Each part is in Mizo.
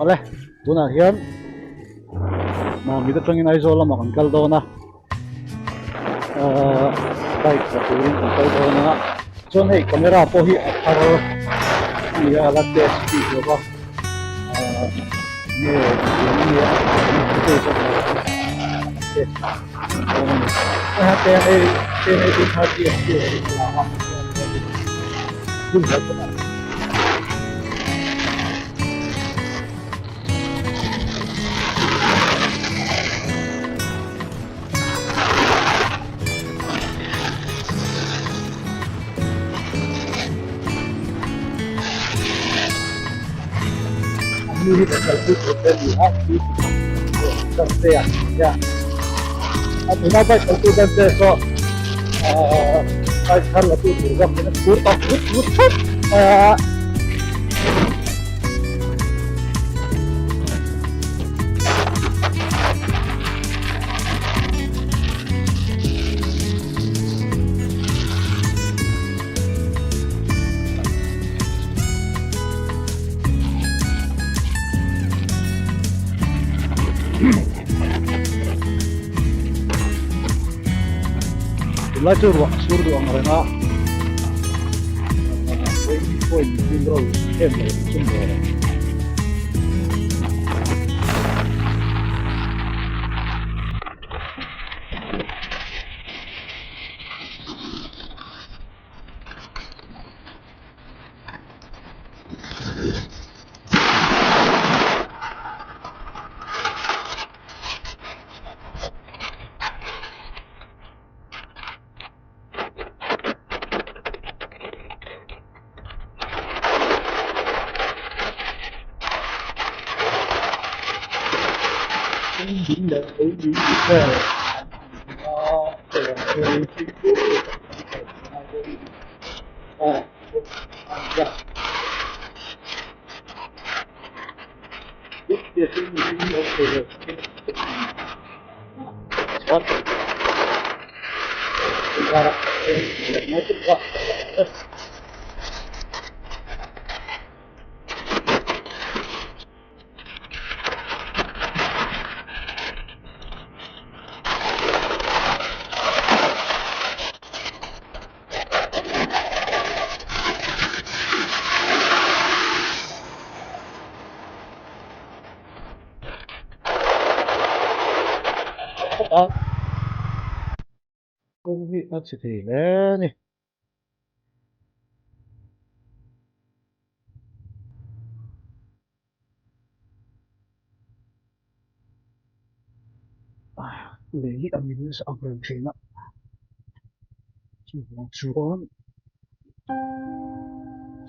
Awle tunah hian Mamit atangin Aizawl lamah kan kal dawn a ahh bike la turin kan kal dawn a chuan hei camera pawh hi a thar a ni a la test bik lo va ahh nge engtiang nge a footage a hmuh test dawn a ni hei ten eighteen thirty a la a. Bike thar la tu tur zawk in a phur tawk vut vut thut mai a. Tunlai chu ruah a sur duh ang reng a vawiin pawhin min ro em lo ang chu maw. Kawng hi a chhe thei hle a ni. Lei hi a min nasa ang reng thin a, chuvang chuan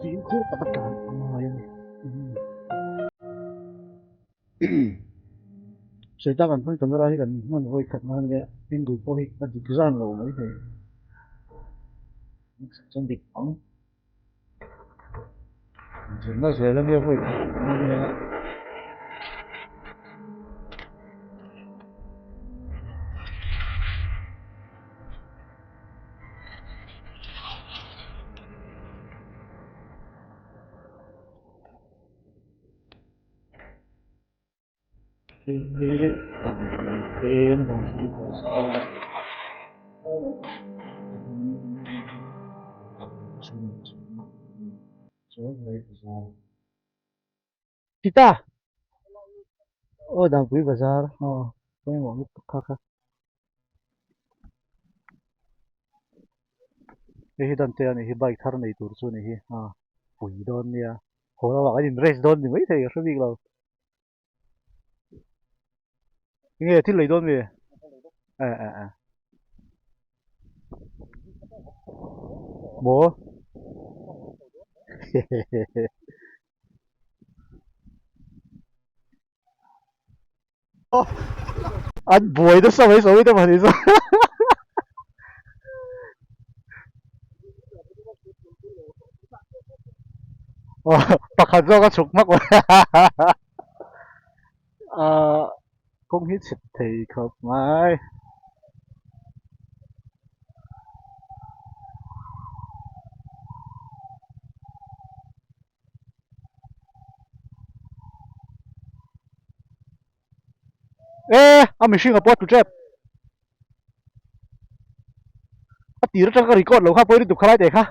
fimkhur tak a tlan a ngai a ni. Sawi tak ang khan camera hi kan hman vawi khat nan nia angle pawh hi a dik zan lo mai thei chuan dik ang. Zirna zel ania vawi khat ania. Tita aw Dangpui bazar aw pawimawh lutuk kha kha hei hi Dante a nih hi bike thar nei tur chu a nih hi a pui dawn nia. Haw lamah kan in race dawn ni maithei ka hre bik lo. Enge thil lei dawn mi? Eh eh eh. Maw? An buai nasa mai sawi te pahnih chuan. Pakhat zawk a chhuk hmak mai. Ahh kawng hi chhe thei khawp mai. E a mihring a pawh a tlu tep. A tir atang ka record lo kha pawi lutuk kha lai teh kha.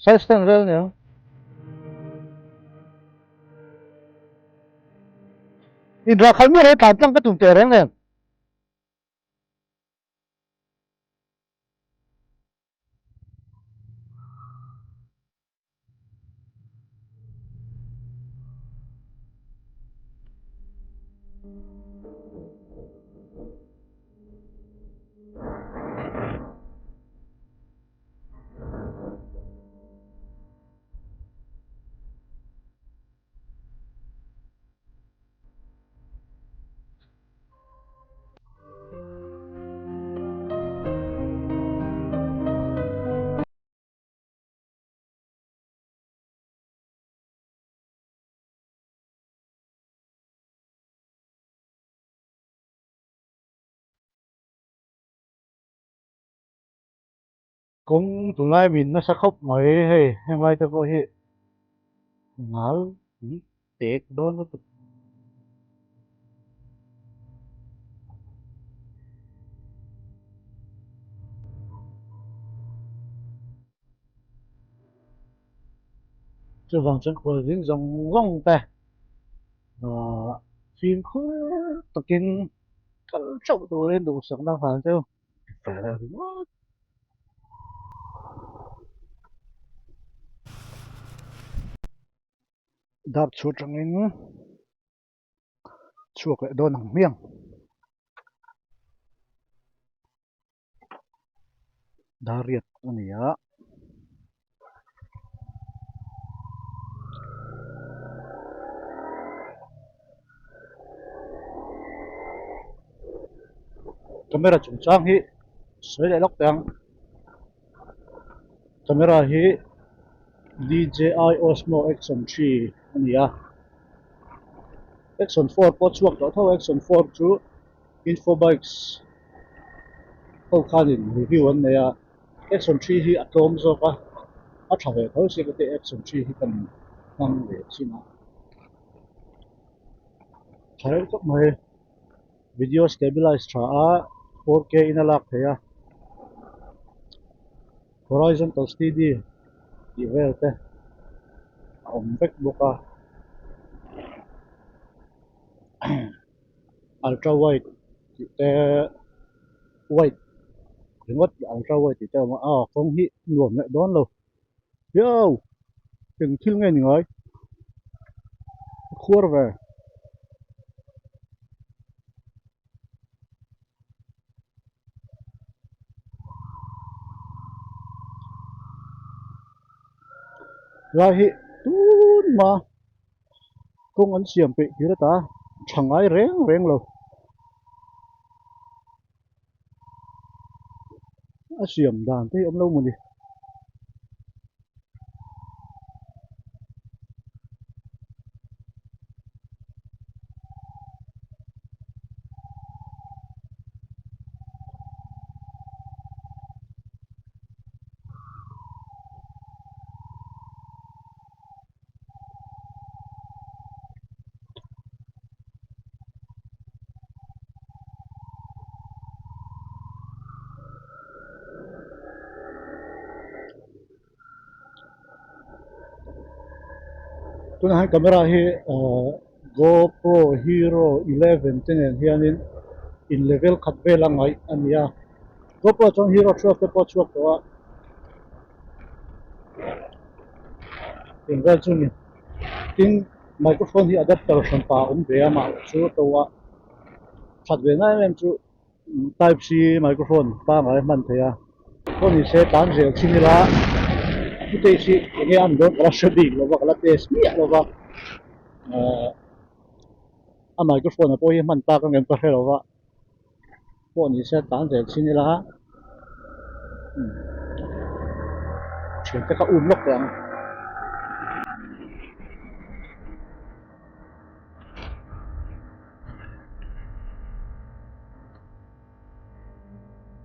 Side stand vel nia. Inrah khalh miah lo tlan tlang ka tum teh reng nen. Kawng tunlai min nasa khawp mai hei heng lai te pawh hi ngal tek dawn lutuk. Chuvang chuan khualzin zawng zawng te ahh fimkhur takin kal theuh turin duhsakna vang chu ringawt. Dar chhuat atangin chhuak leh dawn ang hmiang. Dar riat a ni a. Camera chungchang hi sawi leh lawk teh ang. Camera hi D_J_I Osmo Action 3 a ni a. Action 4 pawh a chhuak tawh tho a, Action 4 chu Infobikes ho khanin review an nei a, Action 3 hi a tlawm zawk a, a tha ve tho si ka ti Action 3 hi kan hmang ve thin a. Tha reuh tawp mai. Video stabilize tha a, 4K in a lak theih a, horizontal steady tih vel te a awm vek bawk a, ultra wide tih te wide ringawt ultra wide tih te a awm a, aw kawng hi nuam leh dawn lo. Yo! Eng thil nge ni ngai? A khuar ve. Lai hi tun ma kawng an siam peih tir ata tha ngai reng reng lo. A siam dan te hi awm lo maw ni. Tunah hian camera hi ahh GoPro Hero 11 te nen hianin in level khat vel a ngaih a ni a GoPro chuan Hero 12 te pawh a chhuak tawh a eng vel chu a ni tin microphone hi adapter hran pa a awm ve a mah chu to a that ve na em em chu type c microphone pangai a hman theih a pawh ni se tlan zel chin ila footage hi enge a an dawn ka la hre bik lova ka la test miah lova ahh a microphone ah pawh hi hman tak ang em ka hre lova pawh ni se tlan zel chin ila. thiante kha um lawk teh ang.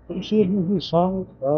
Sir hei hi sang a.